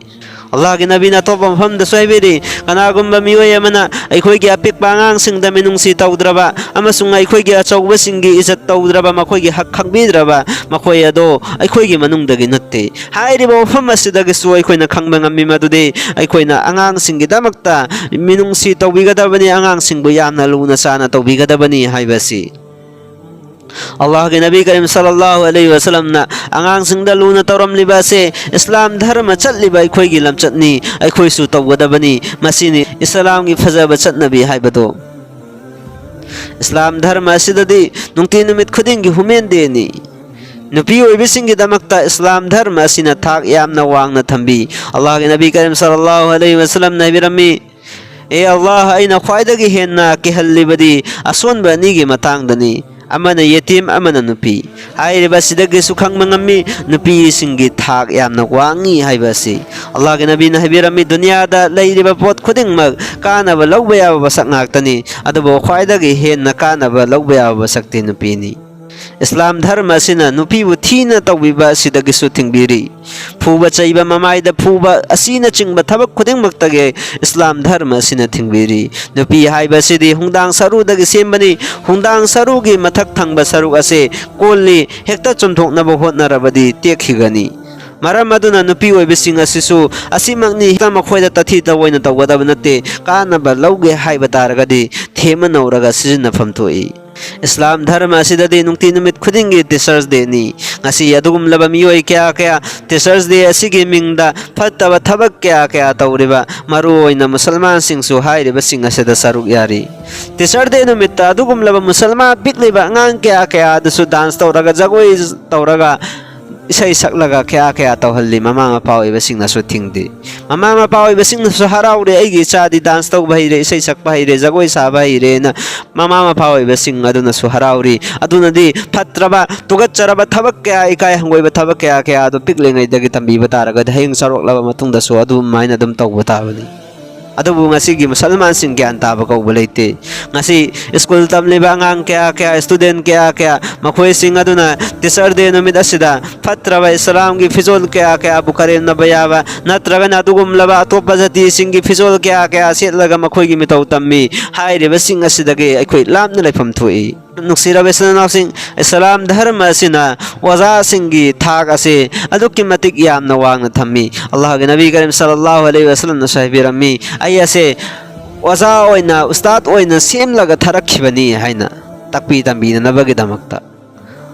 ꯑꯜꯂꯥꯍꯒꯤ ꯅꯕꯤꯅ ꯑꯇꯣꯞꯄ ꯃꯐꯝꯗꯁꯨ ꯍꯥꯏꯕꯤꯔꯤ, ꯀꯅꯥꯒꯨꯝꯕ ꯃꯤꯑꯣꯏ ꯑꯃꯅ ꯑꯩꯈꯣꯏꯒꯤ ꯑꯄꯤꯛꯄ ꯑꯉꯥꯡꯁꯤꯡꯗ ꯃꯤꯅꯨꯡꯁꯤ ꯇꯧꯗ꯭ꯔꯕ ꯑꯃꯁꯨꯡ ꯑꯩꯈꯣꯏꯒꯤ ꯑꯆꯧꯕꯁꯤꯡꯒꯤ ꯏꯖꯠ ꯇꯧꯗ꯭ꯔꯕ, ꯃꯈꯣꯏꯒꯤ ꯍꯛ ꯈꯪꯕꯤꯗ꯭ꯔꯕ, ꯃꯈꯣꯏ ꯑꯗꯣ ꯑꯩꯈꯣꯏꯒꯤ ꯃꯅꯨꯡꯗꯒꯤ ꯅꯠꯇꯦ꯫ ꯍꯥꯏꯔꯤꯕ ꯋꯥꯐꯝ ꯑꯁꯤꯗꯒꯤꯁꯨ ꯑꯩꯈꯣꯏꯅ ꯈꯪꯕ ꯉꯝꯃꯤ ꯃꯗꯨꯗꯤ ꯑꯩꯈꯣꯏꯅ ꯑꯉꯥꯡꯁꯤꯡꯒꯤꯗꯃꯛꯇ ꯃꯤꯅꯨꯡꯁꯤ ꯇꯧꯕꯤꯒꯗꯕꯅꯤ, ꯑꯉꯥꯡꯁꯤꯡꯕꯨ ꯌꯥꯝꯅ ꯂꯨꯅ ꯆꯥꯅ ꯇꯧꯕꯤꯒꯗꯕꯅꯤ ꯍꯥꯏꯕꯁꯤ꯫ ꯑꯜꯂꯥꯍꯒꯤ ꯅꯕꯤ ꯀꯔꯤꯝ ꯁꯜꯂꯜꯂꯥꯍꯨ ꯑꯂꯩꯍꯤ ꯋꯁꯜꯂꯝꯅ ꯑꯉꯥꯡꯁꯤꯡꯗ ꯂꯨꯅ ꯇꯧꯔꯝꯂꯤꯕ ꯑꯁꯦ ꯏꯁꯂꯥꯝ ꯙꯔꯃ ꯆꯠꯂꯤꯕ ꯑꯩꯈꯣꯏꯒꯤ ꯂꯝꯆꯠꯅꯤ, ꯑꯩꯈꯣꯏꯁꯨ ꯇꯧꯒꯗꯕꯅꯤ꯫ ꯃꯁꯤꯅꯤ ꯏꯁꯂꯥꯝꯒꯤ ꯐꯖꯕ ꯆꯠꯅꯕꯤ ꯍꯥꯏꯕꯗꯨ꯫ ꯏꯁꯂꯥꯝ ꯙꯔꯃ ꯑꯁꯤꯗꯗꯤ ꯅꯨꯡꯇꯤ ꯅꯨꯃꯤꯠ ꯈꯨꯗꯤꯡꯒꯤ ꯍꯨꯃꯦꯟ ꯗꯦꯅꯤ꯫ ꯅꯨꯄꯤ ꯑꯣꯏꯕꯁꯤꯡꯒꯤꯗꯃꯛꯇ ꯏꯁꯂꯥꯝ ꯙꯔꯃ ꯑꯁꯤꯅ ꯊꯥꯛ ꯌꯥꯝꯅ ꯋꯥꯡꯅ ꯊꯝꯕꯤ꯫ ꯑꯜꯂꯥꯍꯒꯤ ꯅꯕꯤ ꯀꯔꯤꯝ ꯁꯜꯂꯜꯂꯥꯍꯨ ꯑꯂꯩꯍꯤ ꯋꯁꯜꯂꯝꯅ ꯍꯥꯏꯕꯤꯔꯝꯃꯤ, "ꯑꯦ ꯑꯜꯂꯥꯍ, ꯑꯩꯅ ꯈ꯭ꯋꯥꯏꯗꯒꯤ ꯍꯦꯟꯅ ꯀꯤꯍꯜꯂꯤꯕꯗꯤ ꯑꯁꯣꯟꯕ ꯑꯅꯤꯒꯤ ꯃꯇꯥꯡꯗꯅꯤ, ꯑꯃꯅ ꯌꯦꯇꯤꯝ, ꯑꯃꯅ ꯅꯨꯄꯤ"꯫ ꯍꯥꯏꯔꯤꯕ ꯑꯁꯤꯗꯒꯤꯁꯨ ꯈꯪꯕ ꯉꯝꯃꯤ ꯅꯨꯄꯤꯁꯤꯡꯒꯤ ꯊꯥꯛ ꯌꯥꯝꯅ ꯋꯥꯡꯉꯤ ꯍꯥꯏꯕ ꯑꯁꯤ꯫ ꯑꯜꯂꯥꯍꯒꯤ ꯅꯕꯤꯅ ꯍꯥꯏꯕꯤꯔꯝꯃꯤ, "ꯗꯨꯅꯤꯌꯥꯗ ꯂꯩꯔꯤꯕ ꯄꯣꯠ ꯈꯨꯗꯤꯡꯃꯛ ꯀꯥꯟꯅꯕ ꯂꯧꯕ ꯌꯥꯕ ꯄꯣꯠꯁꯛ ꯉꯥꯛꯇꯅꯤ, ꯑꯗꯨꯕꯨ ꯈ꯭ꯋꯥꯏꯗꯒꯤ ꯍꯦꯟꯅ ꯀꯥꯟꯅꯕ ꯂꯧꯕ ꯌꯥꯕ ꯄꯣꯠꯁꯛꯇꯤ ꯅꯨꯄꯤꯅꯤ"꯫ ꯏꯁꯂꯥꯝ ꯙꯔꯃ ꯑꯁꯤꯅ ꯅꯨꯄꯤꯕꯨ ꯊꯤꯅ ꯇꯧꯕꯤꯕ ꯑꯁꯤꯗꯒꯤꯁꯨ ꯊꯤꯡꯕꯤꯔꯤ꯫ ꯐꯨꯕ ꯆꯩꯕ, ꯃꯃꯥꯏꯗ ꯐꯨꯕ ꯑꯁꯤꯅꯆꯤꯡꯕ ꯊꯕꯛ ꯈꯨꯗꯤꯡꯃꯛꯇꯒꯤ ꯏꯁꯂꯥꯝ ꯙꯔꯃ ꯑꯁꯤꯅ ꯊꯤꯡꯕꯤꯔꯤ꯫ ꯅꯨꯄꯤ ꯍꯥꯏꯕꯁꯤꯗꯤ ꯍꯨꯡꯗꯥꯡ ꯁꯔꯨꯗꯒꯤ ꯁꯦꯝꯕꯅꯤ꯫ ꯍꯨꯡꯗꯥꯡ ꯁꯔꯨꯒꯤ ꯃꯊꯛ ꯊꯪꯕ ꯁꯔꯨꯛ ꯑꯁꯤ ꯀꯣꯜꯂꯤ꯫ ꯍꯦꯛꯇ ꯆꯨꯝꯊꯣꯛꯅꯕ ꯍꯣꯠꯅꯔꯕꯗꯤ ꯇꯦꯛꯈꯤꯒꯅꯤ꯫ ꯃꯔꯝ ꯑꯗꯨꯅ ꯅꯨꯄꯤ ꯑꯣꯏꯕꯁꯤꯡ ꯑꯁꯤꯁꯨ ꯑꯁꯤꯃꯛꯅꯤ, ꯍꯦꯛꯇ ꯃꯈꯣꯏꯗ ꯇꯥꯊꯤ ꯇꯑꯣꯏꯅ ꯇꯧꯒꯗꯕ ꯅꯠꯇꯦ꯫ ꯀꯥꯟꯅꯕ ꯂꯧꯒꯦ ꯍꯥꯏꯕ ꯇꯥꯔꯒꯗꯤ ꯊꯦꯝꯃ ꯅꯧꯔꯒ ꯁꯤꯖꯤꯟꯅꯐꯝ ꯊꯣꯛꯏ꯫ ꯏꯁꯂꯥꯝ ꯙꯔꯃ ꯑꯁꯤꯗꯗꯤ ꯅꯨꯡꯇꯤ ꯅꯨꯃꯤꯠ ꯈꯨꯗꯤꯡꯒꯤ ꯇꯤꯆꯔꯁ ꯗꯦꯅꯤ꯫ ꯉꯁꯤ ꯑꯗꯨꯒꯨꯝꯂꯕ ꯃꯤꯑꯣꯏ ꯀꯌꯥ ꯀꯌꯥ ꯇꯤꯆꯔꯁ ꯗꯦ ꯑꯁꯤꯒꯤ ꯃꯤꯡꯗ ꯐꯠꯇꯕ ꯊꯕꯛ ꯀꯌꯥ ꯀꯌꯥ ꯇꯧꯔꯤꯕ, ꯃꯔꯨꯑꯣꯏꯅ ꯃꯨꯁꯜꯃꯥꯟꯁꯤꯡꯁꯨ ꯍꯥꯏꯔꯤꯕꯁꯤꯡ ꯑꯁꯤꯗ ꯁꯔꯨꯛ ꯌꯥꯔꯤ꯫ ꯇꯤꯆꯔꯁ ꯗꯦ ꯅꯨꯃꯤꯠꯇ ꯑꯗꯨꯒꯨꯝꯂꯕ ꯃꯨꯁꯜꯃꯥꯟ ꯄꯤꯛꯂꯤꯕ ꯑꯉꯥꯡ ꯀꯌꯥ ꯀꯌꯥ ꯑꯗꯨꯁꯨ ꯗꯥꯟꯁ ꯇꯧꯔꯒ, ꯖꯒꯣꯏ ꯇꯧꯔꯒ, ꯏꯁꯩ ꯁꯛꯂꯒ ꯀꯌꯥ ꯀꯌꯥ ꯇꯧꯍꯜꯂꯤ꯫ ꯃꯃꯥ ꯃꯄꯥ ꯑꯣꯏꯕꯁꯤꯡꯅꯁꯨ ꯊꯤꯡꯗꯦ꯫ ꯃꯃꯥ ꯃꯄꯥ ꯑꯣꯏꯕꯁꯤꯡꯅꯁꯨ ꯍꯔꯥꯎꯔꯦ, "ꯑꯩꯒꯤ ꯏꯆꯥꯗꯤ ꯗꯥꯟꯁ ꯇꯧꯕ ꯍꯩꯔꯦ, ꯏꯁꯩ ꯁꯛꯄ ꯍꯩꯔꯦ, ꯖꯒꯣꯏ ꯁꯥꯕ ꯍꯩꯔꯦꯅ" ꯃꯃꯥ ꯃꯄꯥ ꯑꯣꯏꯕꯁꯤꯡ ꯑꯗꯨꯅꯁꯨ ꯍꯔꯥꯎꯔꯤ꯫ ꯑꯗꯨꯅꯗꯤ ꯐꯠꯇ꯭ꯔꯕ, ꯇꯨꯀꯠꯆꯔꯕ ꯊꯕꯛ ꯀꯌꯥ, ꯏꯀꯥꯏ ꯍꯪꯒꯣꯏꯕ ꯊꯕꯛ ꯀꯌꯥ ꯀꯌꯥ ꯑꯗꯨ ꯄꯤꯛꯂꯤꯉꯩꯗꯒꯤ ꯇꯝꯕꯤꯕ ꯇꯥꯔꯒꯗꯤ ꯍꯌꯦꯡ ꯆꯥꯎꯔꯛꯂꯕ ꯃꯇꯨꯡꯗꯁꯨ ꯑꯗꯨꯃꯥꯏꯅ ꯑꯗꯨꯝ ꯇꯧꯕ ꯇꯥꯕꯅꯤ꯫ ꯑꯗꯨꯕꯨ ꯉꯁꯤꯒꯤ ꯃꯨꯁꯜꯃꯥꯟꯁꯤꯡ ꯒ꯭ꯌꯥꯟ ꯇꯥꯕ ꯀꯧꯕ ꯂꯩꯇꯦ꯫ ꯉꯁꯤ ꯁ꯭ꯀꯨꯜ ꯇꯝꯂꯤꯕ ꯑꯉꯥꯡ ꯀꯌꯥ ꯀꯌꯥ, ꯁ꯭ꯇꯨꯗꯦꯟ ꯀꯌꯥ ꯀꯌꯥ, ꯃꯈꯣꯏꯁꯤꯡ ꯑꯗꯨꯅ ꯇꯤꯆꯔ ꯗꯦ ꯅꯨꯃꯤꯠ ꯑꯁꯤꯗ ꯐꯠꯇ꯭ꯔꯕ ꯏꯁꯂꯥꯝꯒꯤ ꯐꯤꯖꯣꯜ ꯀꯌꯥ ꯀꯌꯥꯕꯨ ꯀꯔꯦꯝꯅꯕ ꯌꯥꯕ, ꯅꯠꯇ꯭ꯔꯒꯅ ꯑꯗꯨꯒꯨꯝꯂꯕ ꯑꯇꯣꯞꯄ ꯖꯥꯇꯤꯁꯤꯡꯒꯤ ꯐꯤꯖꯣꯜ ꯀꯌꯥ ꯀꯌꯥ ꯁꯦꯠꯂꯒ ꯃꯈꯣꯏꯒꯤ ꯃꯤꯇꯧ ꯇꯝꯃꯤ꯫ ꯍꯥꯏꯔꯤꯕꯁꯤꯡ ꯑꯁꯤꯗꯒꯤ ꯑꯩꯈꯣꯏ ꯂꯥꯞꯅ ꯂꯩꯐꯝ ꯊꯣꯛꯏ꯫ ꯅꯨꯡꯁꯤꯔꯕ ꯏꯆꯤꯟ ꯏꯅꯥꯎꯁꯤꯡ, ꯏꯁꯂꯥꯝ ꯙꯔꯃ ꯑꯁꯤꯅ ꯑꯣꯖꯥꯁꯤꯡꯒꯤ ꯊꯥꯛ ꯑꯁꯤ ꯑꯗꯨꯛꯀꯤ ꯃꯇꯤꯛ ꯌꯥꯝꯅ ꯋꯥꯡꯅ ꯊꯝꯃꯤ꯫ ꯑꯜꯂꯥꯍꯒꯤ ꯅꯕꯤ ꯀꯔꯤꯝ ꯁꯜꯂꯜꯂꯥꯍꯨ ꯑꯂꯩꯍꯤ ꯋꯁꯜꯂꯝꯅꯁꯨ ꯍꯥꯏꯕꯤꯔꯝꯃꯤ, "ꯑꯩ ꯑꯁꯦ ꯑꯣꯖꯥ ꯑꯣꯏꯅ, ꯎꯁꯇꯥꯗ ꯑꯣꯏꯅ ꯁꯦꯝꯂꯒ ꯊꯥꯔꯛꯈꯤꯕꯅꯤ" ꯍꯥꯏꯅ, ꯇꯥꯛꯄꯤ ꯇꯝꯕꯤꯅꯅꯕꯒꯤꯗꯃꯛꯇ꯫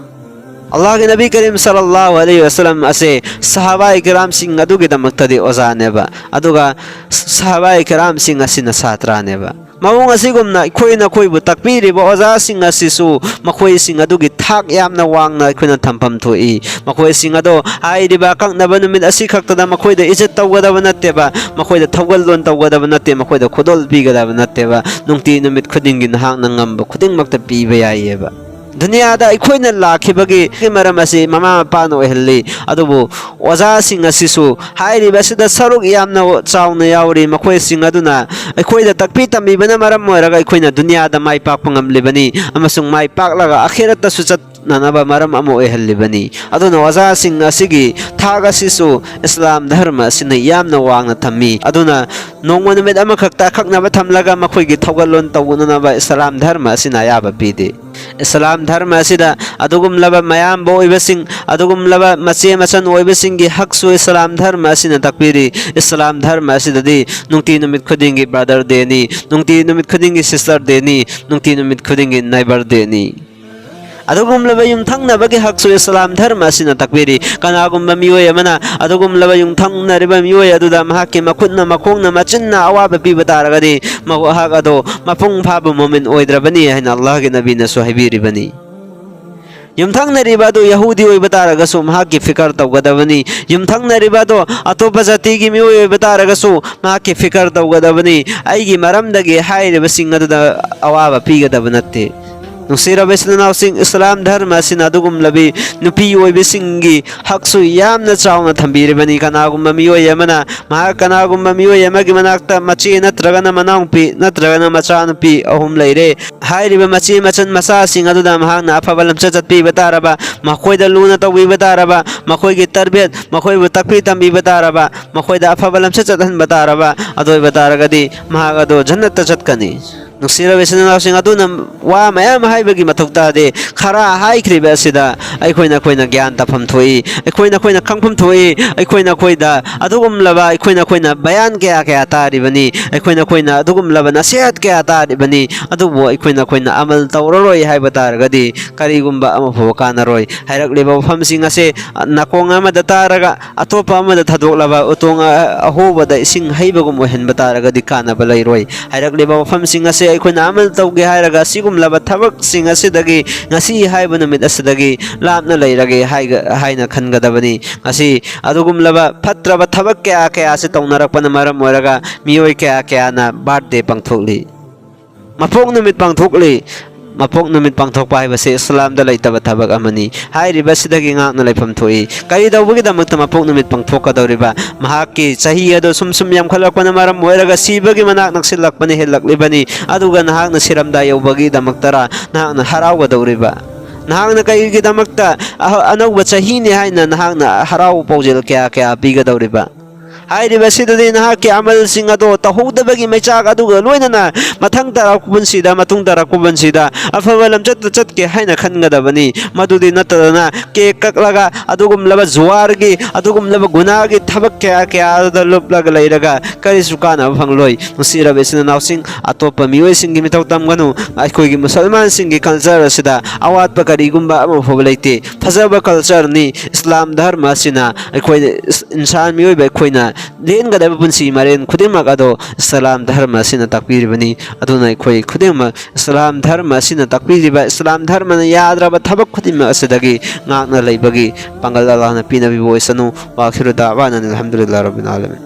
ꯑꯜꯂꯥꯍꯒꯤ ꯅꯕꯤ ꯀꯔꯤꯝ ꯁꯜꯂꯜꯂꯥꯍꯨ ꯑꯂꯩꯍꯤ ꯋꯁꯜꯂꯝ ꯑꯁꯦ ꯁꯍꯥꯕꯥꯏ ꯀꯤꯔꯥꯝꯁꯤꯡ ꯑꯗꯨꯒꯤꯗꯃꯛꯇꯗꯤ ꯑꯣꯖꯥꯅꯦꯕ, ꯑꯗꯨꯒ ꯁꯍꯥꯕꯥꯏ ꯀꯤꯔꯥꯝꯁꯤꯡ ꯑꯁꯤꯅ ꯁꯥꯇ꯭ꯔꯥꯅꯦꯕ꯫ ꯃꯑꯣꯡ ꯑꯁꯤꯒꯨꯝꯅ ꯑꯩꯈꯣꯏꯅ ꯑꯩꯈꯣꯏꯕꯨ ꯇꯥꯛꯄꯤꯔꯤꯕ ꯑꯣꯖꯥꯁꯤꯡ ꯑꯁꯤꯁꯨ ꯃꯈꯣꯏꯁꯤꯡ ꯑꯗꯨꯒꯤ ꯊꯥꯛ ꯌꯥꯝꯅ ꯋꯥꯡꯅ ꯑꯩꯈꯣꯏꯅ ꯊꯝꯐꯝ ꯊꯣꯛꯏ꯫ ꯃꯈꯣꯏꯁꯤꯡ ꯑꯗꯣ ꯍꯥꯏꯔꯤꯕ ꯑꯀꯛꯅꯕ ꯅꯨꯃꯤꯠ ꯑꯁꯤ ꯈꯛꯇꯗ ꯃꯈꯣꯏꯗ ꯏꯖꯠ ꯇꯧꯒꯗꯕ ꯅꯠꯇꯦꯕ, ꯃꯈꯣꯏꯗ ꯊꯧꯒꯜꯂꯣꯟ ꯇꯧꯒꯗꯕ ꯅꯠꯇꯦ, ꯃꯈꯣꯏꯗ ꯈꯨꯗꯣꯜ ꯄꯤꯒꯗꯕ ꯅꯠꯇꯦꯕ꯫ ꯅꯨꯡꯇꯤ ꯅꯨꯃꯤꯠ ꯈꯨꯗꯤꯡꯒꯤ ꯅꯍꯥꯛꯅ ꯉꯝꯕ ꯈꯨꯗꯤꯡꯃꯛꯇ ꯄꯤꯕ ꯌꯥꯏꯌꯦꯕ꯫ ꯗꯨꯅꯤꯌꯥꯗ ꯑꯩꯈꯣꯏꯅ ꯂꯥꯛꯈꯤꯕꯒꯤ ꯃꯔꯝ ꯑꯁꯤ ꯃꯃꯥ ꯃꯄꯥꯅ ꯑꯣꯏꯍꯜꯂꯤ, ꯑꯗꯨꯕꯨ ꯑꯣꯖꯥꯁꯤꯡ ꯑꯁꯤꯁꯨ ꯍꯥꯏꯔꯤꯕ ꯑꯁꯤꯗ ꯁꯔꯨꯛ ꯌꯥꯝꯅ ꯆꯥꯎꯅ ꯌꯥꯎꯔꯤ꯫ ꯃꯈꯣꯏꯁꯤꯡ ꯑꯗꯨꯅ ꯑꯩꯈꯣꯏꯗ ꯇꯥꯛꯄꯤ ꯇꯝꯕꯤꯕꯅ ꯃꯔꯝ ꯑꯣꯏꯔꯒ ꯑꯩꯈꯣꯏꯅ ꯗꯨꯅꯤꯌꯥꯗ ꯃꯥꯏ ꯄꯥꯛꯄ ꯉꯝꯂꯤꯕꯅꯤ ꯑꯃꯁꯨꯡ ꯃꯥꯏ ꯄꯥꯛꯂꯒ ꯑꯈꯦꯔꯠꯇꯁꯨ ꯆꯠꯅꯅꯕ ꯃꯔꯝ ꯑꯃ ꯑꯣꯏꯍꯜꯂꯤꯕꯅꯤ꯫ ꯑꯗꯨꯅ ꯑꯣꯖꯥꯁꯤꯡ ꯑꯁꯤꯒꯤ ꯊꯥꯛ ꯑꯁꯤꯁꯨ ꯏꯁꯂꯥꯝ ꯙꯔꯃ ꯑꯁꯤꯅ ꯌꯥꯝꯅ ꯋꯥꯡꯅ ꯊꯝꯃꯤ꯫ ꯑꯗꯨꯅ ꯅꯣꯡꯃ ꯅꯨꯃꯤꯠ ꯑꯃꯈꯛꯇ ꯑꯀꯛꯅꯕ ꯊꯝꯂꯒ ꯃꯈꯣꯏꯒꯤ ꯊꯧꯒꯜꯂꯣꯟ ꯇꯧꯅꯅꯕ ꯏꯁꯂꯥꯝ ꯙꯔꯃ ꯑꯁꯤꯅ ꯑꯌꯥꯕ ꯄꯤꯗꯦ꯫ ꯏꯁꯂꯥꯝ ꯙꯔꯃ ꯑꯁꯤꯗ ꯑꯗꯨꯒꯨꯝꯂꯕ ꯃꯌꯥꯝꯕ ꯑꯣꯏꯕꯁꯤꯡ, ꯑꯗꯨꯒꯨꯝꯂꯕ ꯃꯆꯦ ꯃꯆꯟ ꯑꯣꯏꯕꯁꯤꯡꯒꯤ ꯍꯛꯁꯨ ꯏꯁꯂꯥꯝ ꯙꯔꯃ ꯑꯁꯤꯅ ꯇꯥꯛꯄꯤꯔꯤ꯫ ꯏꯁꯂꯥꯝ ꯙꯔꯃ ꯑꯁꯤꯗꯅꯤ ꯅꯨꯡꯇꯤ ꯅꯨꯃꯤꯠ ꯈꯨꯗꯤꯡꯒꯤ brother dayꯅꯤ, ꯅꯨꯡꯇꯤ ꯅꯨꯃꯤꯠ ꯈꯨꯗꯤꯡꯒꯤ sister dayꯅꯤ, ꯅꯨꯡꯇꯤ ꯅꯨꯃꯤꯠ ꯈꯨꯗꯤꯡꯒꯤ neighbor dayꯅꯤ꯫ ꯑꯗꯨꯒꯨꯝꯂꯕ ꯌꯨꯝꯊꯪꯅꯕꯒꯤ ꯍꯛꯁꯨ ꯏꯁꯂꯥꯝ ꯙꯔꯃ ꯑꯁꯤꯅ ꯇꯥꯛꯄꯤꯔꯤ꯫ ꯀꯅꯥꯒꯨꯝꯕ ꯃꯤꯑꯣꯏ ꯑꯃꯅ ꯑꯗꯨꯒꯨꯝꯂꯕ ꯌꯨꯝꯊꯪꯅꯔꯤꯕ ꯃꯤꯑꯣꯏ ꯑꯗꯨꯗ ꯃꯍꯥꯛꯀꯤ ꯃꯈꯨꯠꯅ, ꯃꯈꯣꯡꯅ, ꯃꯆꯤꯟꯅ ꯑꯋꯥꯕ ꯄꯤꯕ ꯇꯥꯔꯒꯗꯤ, ꯃꯍꯥꯛ ꯑꯗꯣ ꯃꯄꯨꯡ ꯐꯥꯕ ꯃꯨꯃꯤꯟ ꯑꯣꯏꯗ꯭ꯔꯕꯅꯤ ꯍꯥꯏꯅ ꯑꯜꯂꯥꯍꯒꯤ ꯅꯕꯤꯅꯁꯨ ꯍꯥꯏꯕꯤꯔꯤꯕꯅꯤ꯫ ꯌꯨꯝꯊꯪꯅꯔꯤꯕ ꯑꯗꯨ ꯌꯍꯨꯗꯤ ꯑꯣꯏꯕ ꯇꯥꯔꯒꯁꯨ ꯃꯍꯥꯛꯀꯤ ꯐꯤꯀꯔ ꯇꯧꯒꯗꯕꯅꯤ꯫ ꯌꯨꯝꯊꯪꯅꯔꯤꯕ ꯑꯗꯨ ꯑꯇꯣꯞꯄ ꯖꯥꯇꯤꯒꯤ ꯃꯤꯑꯣꯏ ꯑꯣꯏꯕ ꯇꯥꯔꯒꯁꯨ ꯃꯍꯥꯛꯀꯤ ꯐꯤꯀꯔ ꯇꯧꯒꯗꯕꯅꯤ꯫ ꯑꯩꯒꯤ ꯃꯔꯝꯗꯒꯤ ꯍꯥꯏꯔꯤꯕꯁꯤꯡ ꯑꯗꯨꯗ ꯑꯋꯥꯕ ꯄꯤꯒꯗꯕ ꯅꯠꯇꯦ꯫ ꯅꯨꯡꯁꯤꯔꯕ ꯏꯆꯤꯟ ꯏꯅꯥꯎꯁꯤꯡ, ꯏꯁꯂꯥꯝ ꯙꯔꯃ ꯑꯁꯤꯅ ꯑꯗꯨꯒꯨꯝꯂꯕꯤ ꯅꯨꯄꯤ ꯑꯣꯏꯕꯤꯁꯤꯡꯒꯤ ꯍꯛꯁꯨ ꯌꯥꯝꯅ ꯆꯥꯎꯅ ꯊꯝꯕꯤꯔꯤꯕꯅꯤ꯫ ꯀꯅꯥꯒꯨꯝꯕ ꯃꯤꯑꯣꯏ ꯑꯃꯅ, ꯃꯍꯥꯛ ꯀꯅꯥꯒꯨꯝꯕ ꯃꯤꯑꯣꯏ ꯑꯃꯒꯤ ꯃꯅꯥꯛꯇ ꯃꯆꯦ ꯅꯠꯇ꯭ꯔꯒꯅ ꯃꯅꯥꯎꯅꯨꯄꯤ ꯅꯠꯇ꯭ꯔꯒꯅ ꯃꯆꯥꯅꯨꯄꯤ ꯑꯍꯨꯝ ꯂꯩꯔꯦ꯫ ꯍꯥꯏꯔꯤꯕ ꯃꯆꯦ ꯃꯆꯟ ꯃꯆꯥꯁꯤꯡ ꯑꯗꯨꯗ ꯃꯍꯥꯛꯅ ꯑꯐꯕ ꯂꯝꯆꯠ ꯆꯠꯄꯤꯕ ꯇꯥꯔꯕ, ꯃꯈꯣꯏꯗ ꯂꯨꯅ ꯇꯧꯕꯤꯕ ꯇꯥꯔꯕ, ꯃꯈꯣꯏꯒꯤ ꯇꯔꯕꯤꯌꯠ, ꯃꯈꯣꯏꯕꯨ ꯇꯥꯛꯄꯤ ꯇꯝꯕꯤꯕ ꯇꯥꯔꯕ, ꯃꯈꯣꯏꯗ ꯑꯐꯕ ꯂꯝꯆꯠ ꯆꯠꯍꯟꯕ ꯇꯥꯔꯕ, ꯑꯗꯨ ꯑꯣꯏꯕ ꯇꯥꯔꯒꯗꯤ ꯃꯍꯥꯛ ꯑꯗꯨ ꯖꯟꯅꯠꯇ ꯆꯠꯀꯅꯤ꯫ ꯅꯨꯡꯁꯤꯔꯕ ꯏꯆꯤꯟ ꯏꯅꯥꯎꯁꯤꯡ, ꯑꯗꯨꯅ ꯋꯥ ꯃꯌꯥꯝ ꯍꯥꯏꯕꯒꯤ ꯃꯊꯧ ꯇꯥꯗꯦ꯫ ꯈꯔ ꯍꯥꯏꯈ꯭ꯔꯤꯕ ꯑꯁꯤꯗ ꯑꯩꯈꯣꯏꯅ ꯑꯩꯈꯣꯏꯅ ꯒ꯭ꯌꯥꯟ ꯇꯥꯐꯝ ꯊꯣꯛꯏ, ꯑꯩꯈꯣꯏꯅ ꯑꯩꯈꯣꯏꯅ ꯈꯪꯐꯝ ꯊꯣꯛꯏ, ꯑꯩꯈꯣꯏꯅ ꯑꯩꯈꯣꯏꯗ ꯑꯗꯨꯒꯨꯝꯂꯕ ꯑꯩꯈꯣꯏꯅ ꯑꯩꯈꯣꯏꯅ ꯕꯌꯥꯟ ꯀꯌꯥ ꯀꯌꯥ ꯇꯥꯔꯤꯕꯅꯤ, ꯑꯩꯈꯣꯏꯅ ꯑꯩꯈꯣꯏꯅ ꯑꯗꯨꯒꯨꯝꯂꯕ ꯅꯁꯤꯍꯠ ꯀꯌꯥ ꯇꯥꯔꯤꯕꯅꯤ, ꯑꯗꯨꯕꯨ ꯑꯩꯈꯣꯏꯅ ꯑꯩꯈꯣꯏꯅ ꯑꯃꯜ ꯇꯧꯔꯔꯣꯏ ꯍꯥꯏꯕ ꯇꯥꯔꯒꯗꯤ ꯀꯔꯤꯒꯨꯝꯕ ꯑꯃ ꯐꯥꯎꯕ ꯀꯥꯟꯅꯔꯣꯏ꯫ ꯍꯥꯏꯔꯛꯂꯤꯕ ꯋꯥꯐꯝꯁꯤꯡ ꯑꯁꯦ ꯅꯥꯀꯣꯡ ꯑꯃꯗ ꯇꯥꯔꯒ ꯑꯇꯣꯞꯄ ꯑꯃꯗ ꯊꯥꯗꯣꯛꯂꯕ ꯎꯇꯣꯡ ꯑ-, ꯑꯍꯣꯕꯗ ꯏꯁꯤꯡ ꯍꯩꯕꯒꯨꯝ ꯑꯣꯏꯍꯟꯕ ꯇꯥꯔꯒꯗꯤ ꯀꯥꯟꯅꯕ ꯂꯩꯔꯣꯏ꯫ ꯍꯥꯏꯔꯛꯂꯤꯕ ꯋꯥꯐꯝꯁꯤꯡ ꯑꯁꯦ ꯑꯩꯈꯣꯏꯅ ꯑꯃꯜ ꯇꯧꯒꯦ ꯍꯥꯏꯔꯒ ꯑꯁꯤꯒꯨꯝꯂꯕ ꯊꯕꯛꯁꯤꯡ ꯑꯁꯤꯗꯒꯤ ꯉꯁꯤ ꯍꯥꯏꯕ ꯅꯨꯃꯤꯠ ꯑꯁꯤꯗꯒꯤ ꯂꯥꯞꯅ ꯂꯩꯔꯒꯦ ꯍꯥꯏꯒ-, ꯍꯥꯏꯅ ꯈꯟꯒꯗꯕꯅꯤ꯫ ꯉꯁꯤ ꯑꯗꯨꯒꯨꯝꯂꯕ ꯐꯠꯇ꯭ꯔꯕ ꯊꯕꯛ ꯀꯌꯥ ꯀꯌꯥ ꯑꯁꯤ ꯇꯧꯅꯔꯛꯄꯅ ꯃꯔꯝ ꯑꯣꯏꯔꯒ ꯃꯤꯑꯣꯏ ꯀꯌꯥ ꯀꯌꯥꯅ ꯕꯥꯔꯊꯗꯦ ꯄꯥꯡꯊꯣꯛꯂꯤ, ꯃꯄꯣꯛ ꯅꯨꯃꯤꯠ ꯄꯥꯡꯊꯣꯛꯂꯤ꯫ ꯃꯄꯣꯛ ꯅꯨꯃꯤꯠ ꯄꯥꯡꯊꯣꯛꯄ ꯍꯥꯏꯕꯁꯤ ꯏꯁꯂꯥꯝꯗ ꯂꯩꯇꯕ ꯊꯕꯛ ꯑꯃꯅꯤ꯫ ꯍꯥꯏꯔꯤꯕꯁꯤꯗꯒꯤ ꯉꯥꯛꯅ ꯂꯩꯐꯝ ꯊꯣꯛꯏ꯫ ꯀꯔꯤ ꯇꯧꯕꯒꯤꯗꯃꯛꯇ ꯃꯄꯣꯛ ꯅꯨꯃꯤꯠ ꯄꯥꯡꯊꯣꯛꯀꯗꯧꯔꯤꯕ? ꯃꯍꯥꯛꯀꯤ ꯆꯍꯤ ꯑꯗꯨ ꯁꯨꯝ ꯁꯨꯝ ꯌꯥꯝꯈꯠꯂꯛꯄꯅ ꯃꯔꯝ ꯑꯣꯏꯔꯒ ꯁꯤꯕꯒꯤ ꯃꯅꯥꯛ ꯅꯛꯁꯤꯜꯂꯛꯄꯅ ꯍꯦꯜꯂꯛꯂꯤꯕꯅꯤ꯫ ꯑꯗꯨꯒ ꯅꯍꯥꯛꯅ ꯁꯤꯔꯝꯗꯥꯏ ꯌꯧꯕꯒꯤꯗꯃꯛꯇꯔꯥ ꯅꯍꯥꯛꯅ ꯍꯔꯥꯎꯒꯗꯧꯔꯤꯕ? ꯅꯍꯥꯛꯅ ꯀꯔꯤꯒꯤꯗꯃꯛꯇ ꯑꯍ-, ꯑꯅꯧꯕ ꯆꯍꯤꯅꯤ ꯍꯥꯏꯅ ꯅꯍꯥꯛꯅ ꯍꯔꯥꯎ ꯄꯥꯎꯖꯦꯜ ꯀꯌꯥ ꯀꯌꯥ ꯄꯤꯒꯗꯧꯔꯤꯕ? ꯍꯥꯏꯔꯤꯕꯁꯤꯗꯗꯤ ꯅꯍꯥꯛꯀꯤ ꯑꯃꯜꯁꯤꯡ ꯑꯗꯣ ꯇꯧꯍꯧꯗꯕꯒꯤ ꯃꯩꯆꯥꯛ ꯑꯗꯨꯒ ꯂꯣꯏꯅꯅ ꯃꯊꯪ ꯇꯥꯔꯛꯄ ꯄꯨꯟꯁꯤꯗ, ꯃꯇꯨꯡ ꯇꯥꯔꯛꯄ ꯄꯨꯟꯁꯤꯗ ꯑꯐꯕ ꯂꯝꯆꯠꯇ ꯆꯠꯀꯦ ꯍꯥꯏꯅ ꯈꯟꯒꯗꯕꯅꯤ꯫ ꯃꯗꯨꯗꯤ ꯅꯠꯇꯗꯅ ꯀꯦꯛ ꯀꯛꯂꯒ ꯑꯗꯨꯒꯨꯝꯂꯕ ꯖꯨꯋꯥꯔꯒꯤ, ꯑꯗꯨꯒꯨꯝꯂꯕ ꯒꯨꯅꯥꯒꯤ ꯊꯕꯛ ꯀꯌꯥ ꯀꯌꯥꯗ ꯂꯨꯞꯂꯒ ꯂꯩꯔꯒ ꯀꯔꯤꯁꯨ ꯀꯥꯟꯅꯕ ꯐꯪꯂꯣꯏ꯫ ꯅꯨꯡꯁꯤꯔꯕ ꯏꯆꯤꯟ ꯏꯅꯥꯎꯁꯤꯡ, ꯑꯇꯣꯞꯄ ꯃꯤꯑꯣꯏꯁꯤꯡꯒꯤ ꯃꯤꯊꯧ ꯇꯝꯒꯅꯨ꯫ ꯑꯩꯈꯣꯏꯒꯤ ꯃꯨꯁꯜꯃꯥꯟꯁꯤꯡꯒꯤ ꯀꯜꯆꯔ ꯑꯁꯤꯗ ꯑꯋꯥꯠꯄ ꯀꯔꯤꯒꯨꯝꯕ ꯑꯃ ꯐꯥꯎꯕ ꯂꯩꯇꯦ꯫ ꯐꯖꯕ ꯀꯜꯆꯔꯅꯤ꯫ ꯏꯁꯂꯥꯝ ꯙꯔꯃ ꯑꯁꯤꯅ ꯑꯩꯈꯣꯏꯅ ꯏꯁ-, ꯏꯟꯁꯥꯟ ꯃꯤꯑꯣꯏꯕ ꯑꯩꯈꯣꯏꯅ ꯂꯦꯟꯒꯗꯕ ꯄꯨꯟꯁꯤ ꯃꯔꯦꯟ ꯈꯨꯗꯤꯡꯃꯛ ꯑꯗꯣ ꯏꯁꯂꯥꯝ ꯙꯔꯃ ꯑꯁꯤꯅ ꯇꯥꯛꯄꯤꯔꯤꯕꯅꯤ꯫ ꯑꯗꯨꯅ ꯑꯩꯈꯣꯏ ꯈꯨꯗꯤꯡꯃꯛ ꯏꯁꯂꯥꯝ ꯙꯔꯃ ꯑꯁꯤꯅ ꯇꯥꯛꯄꯤꯔꯤꯕ, ꯏꯁꯂꯥꯝ ꯙꯔꯃꯅ ꯌꯥꯗ꯭ꯔꯕ ꯊꯕꯛ ꯈꯨꯗꯤꯡꯃꯛ ꯑꯁꯤꯗꯒꯤ ꯉꯥꯛꯅ ꯂꯩꯕꯒꯤ ꯄꯥꯡꯒꯜ ꯑꯜꯂꯥꯍꯅ ꯄꯤꯅꯕꯤꯕ ꯑꯣꯏꯁꯅꯨ꯫ ꯋꯥꯈꯤꯔꯨ ꯗꯥꯋꯥꯅ ꯑꯜꯍꯝꯗꯨꯂꯤꯜꯂꯥꯍ ꯔꯕꯤꯜ ꯑꯥꯂꯃꯤꯟ꯫